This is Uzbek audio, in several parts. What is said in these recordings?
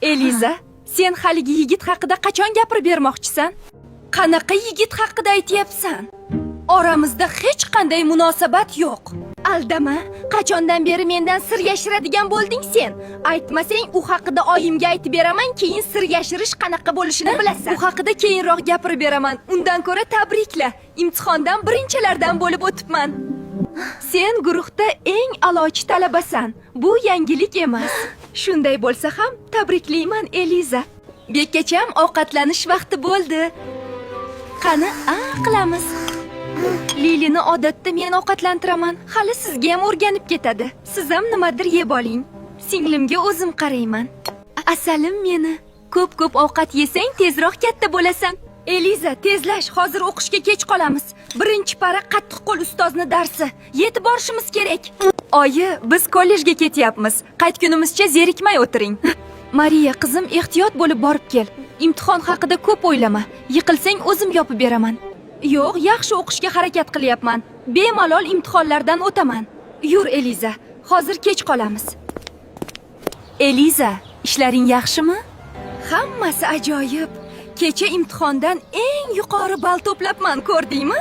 Eliza, sen haligi yigit haqida qachon gapirib bermoqchisan? Qanaqa yigit haqida aytyapsan? Oramizda hech qanday munosabat yo'q. Aldama, qachondan beri mendan sir yashiradigan bo'lding sen? Aytmasang, u haqida oyimga aytib beraman, keyin sir yashirish qanaqa bo'lishini bilasan. U haqida keyinroq gapirib beraman. Undan ko'ra tabrikla. Imtihondan birinchilardan bo'lib o'tibman. Sen guruhda eng a'lochi talabasan. Bu yangilik emas. Shunday bo'lsa ham tabriklayman, Eliza. Bekkacham, ovqatlanish vaqti bo'ldi. Qani, a qilamiz. Lilini odatda men ovqatlantiraman. Hali sizga ham o'rganib ketadi. Siz ham nimadir yeb oling. Singlimga o'zim qarayman. Asalim meni. Ko'p-ko'p ovqat yesang tezroq katta bo'lasan. Eliza, tezlash, hozir o'qishga kech qolamiz. Birinchi para qattiq qo'l ustozni darsi. Yetib borishimiz kerak. Oyi, biz kollejga ketyapmiz. Qaytgunimizcha zerikmay o'tiring. Mariya, qizim, ehtiyot bo'lib borib kel. Imtihon haqida ko'p o'ylama. Yiqilsang o'zim yopib beraman. Yo'q, yaxshi o'qishga harakat qilyapman. Bemalol imtihonlardan o'taman. Yur, Eliza, hozir kech qolamiz. Eliza, ishlaring yaxshimi? Hammasi ajoyib. Kecha imtihondan eng yuqori ball to'plabman, ko'rdingmi?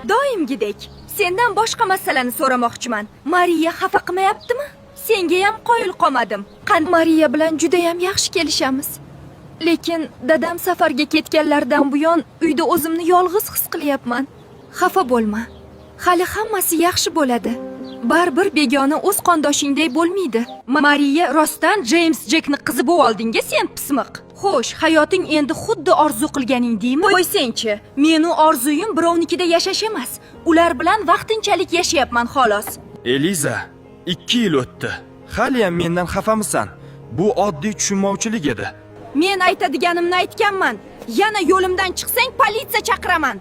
Doimgidek. Sendan boshqa masalani so'ramoqchiman. Mariya xafa qilmayaptimi? Senga ham qoyil qolmadim. Qan Mariya bilan juda ham yaxshi kelishamiz. Lekin dadam safarga ketganlaridan buyon uyda o'zimni yolg'iz his qilyapman. Xafa bo'lma. Hali hammasi yaxshi bo'ladi. Baribir begona o'z qondoshingday bo'lmaydi. Mariya rostdan James Jekni qizi bo'lib sen pismiq. Xo'sh, hayoting endi xuddi orzu qilganing deymi? Qo'ysangchi, meni orzuyim birovnikida yashash emas. Ular bilan vaqtinchalik yashayapman xolos. Eliza, 2 yil o'tdi. Haliyam mendan xafamisan? Bu oddiy tushunmovchilik edi. Men aytadiganimni aytganman. Yana yo'limdan chiqsang politsiya chaqiraman.